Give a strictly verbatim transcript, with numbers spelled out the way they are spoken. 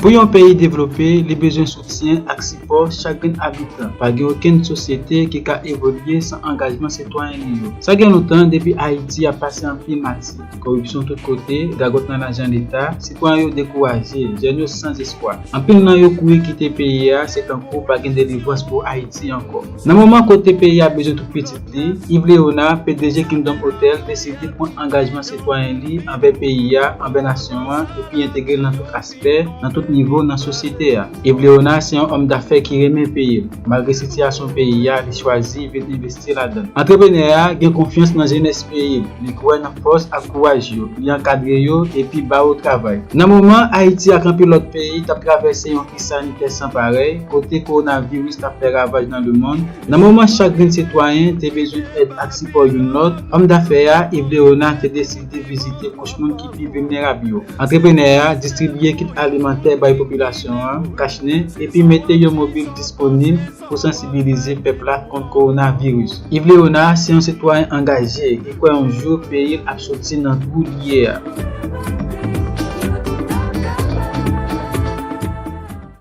Pou yon peyi devlope, li bezwen soutyen ak sipò chak grenn abitan. Pa gen okenn sosyete ki ka evolye san angajman sitwayen li yo. Sa gen lontan depi Ayiti ap pase anpil mati. Koripsyon tout kote, gagòt nan lajan leta, sitwayen yo dekouraje, jèn yo san espwa. Anpil nan yo kouri kite peyi a, se tankou pa gen delivrans pou Ayiti ankò. Nan moman kote peyi a bezwen tout pitit li, Yves Léonard, P D G Kingdom Hotel, deside pran angajman sitwayen li anvè peyi a, anvè nasyon an, epi entegre l nan tout aspè, nan tout nivo nan sosyete a. Yves Léonard se yon òm dafè ki renmen peyi l. Malgre sitiyasyon peyi a, li chwazi vin envesti ladan l. Antreprenè a gen konfyans nan jenès peyi l. Li kwè nan fòs ak kouraj yo. Li ankadre yo epi ba yo travay. Nan moman Ayiti ak anpil lòt peyi t ap travèse yon kriz sanitè san parèy, kote kowonaviris t ap fè ravaj nan lemonn, nan moman chak grenn sitwayen te bezwen èd ak sipò youn lòt, òm dafè a, Yves Léonard, te deside vizite kouch moun ki pi vilnerab yo. Antreprenè a distribiye kit alimantè bay popilasyon an, kachnen, epi mete yon mobil disponib pou sansibilize pèp la kont kowonaviris. Yves Léonard se yon sitwayen angaje ki kwè yon jou peyi l ap soti nan twou li ye a.